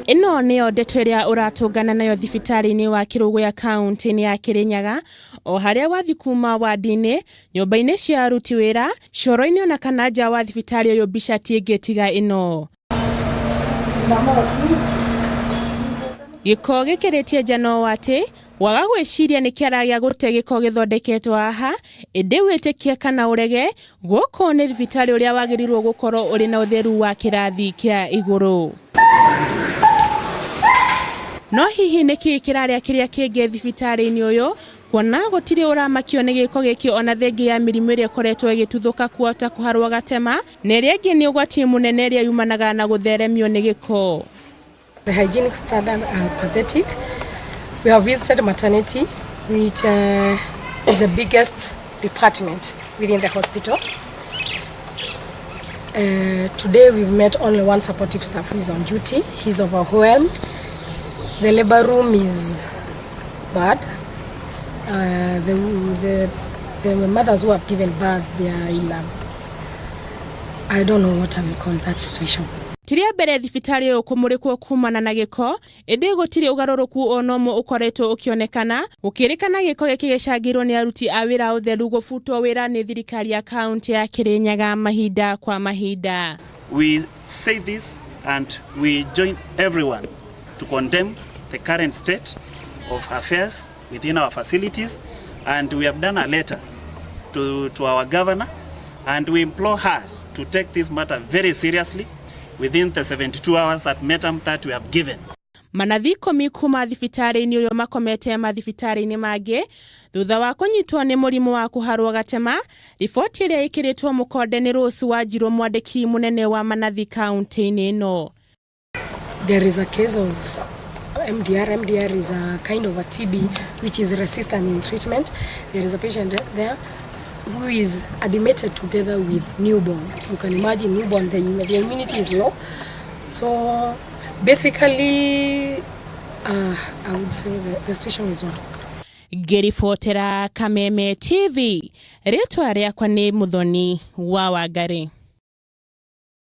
Ĩno nĩyo ndeto ĩrĩa ũratũngana nayo thibitarĩ-inĩ wa Kĩrũgũya kaunti-inĩ ya Kĩrĩnyaga, o harĩa wathi kuma wandi-inĩ, nyũmba-inĩ cia aruti wĩra, coro-inĩ ona kana nja wa thibitarĩ ũyũ mbica ti ĩngĩ tiga ĩno. Gĩko gĩkĩrĩtie njano ũũ atĩ Waga gwĩciria nĩ kĩara gĩa gũte gĩko gĩthondeketwo haha, ĩndĩ wĩtĩkie kana ũrege, gũkũ nĩ thibitarĩ ũrĩa wagĩrĩirwo gũkorwo ũrĩ na ũtheru wa kĩrathi kĩa igũrũ. No hihi nĩ kĩĩ kĩrarĩa kĩrĩa kĩngĩ thibitarĩ-inĩ ũyũ, kuona gũtirĩ ũramakio nĩ gĩko gĩkĩ ona thengia ya mĩrimũ ĩrĩa ĩkoretwo ĩgĩtuthũka kuo ta kũharwo gatema, na ĩrĩa ĩngĩ nĩ ũgwati mũnene ĩrĩa yumanaga na gũtheremio nĩ gĩko. The hygienic standards are pathetic. We have visited maternity, which is the biggest department within the hospital. Today we've met only one supportive staff who is on duty. He's overwhelmed. The labor room is bad. The mothers who have given birth, they are in a, I don't know what I will call that situation. Ti rĩa mbere thibitarĩ ũyũ kũmũrĩkwo kumana na gĩko, ĩndĩ gũtirĩ ũgarũrũku ona ũmwe ũkoretwo ũkĩonekana, gũkĩrĩkana gĩko gĩkĩ gĩcangĩirwo nĩ aruti a wĩra a ũtheru gũbutwo wĩra nĩ thirikari ya kaunti ya Kĩrĩnyaga mahinda kwa mahinda. We say this and we join everyone to condemn the current state of affairs within our facilities and we have done a letter to our governor and we implore her to take this matter very seriously within the 72 hours ultimatum that we have given. Manathi ikũmi kuma thibitarĩ-inĩ ũyũ makomete mathibitarĩ-inĩ mangĩ thutha wa kũnyitwo nĩ mũrimũ wa kũharwo gatema, riboti ĩrĩa ĩkĩrĩtwo mũkonde nĩ Rose Wanjirũ mwandĩki mũnene wa manathi kaunti-inĩ ĩno. There is a case of MDR. MDR is a kind of a TB which is resistant in treatment. There is a patient there who is admitted together with newborn. You can imagine newborn, the immunity is low. So basically, I would say the situation is not good. Ngĩribotera Kameme TV, rĩtwa rĩakwa nĩ Mũthoni wa Wangari.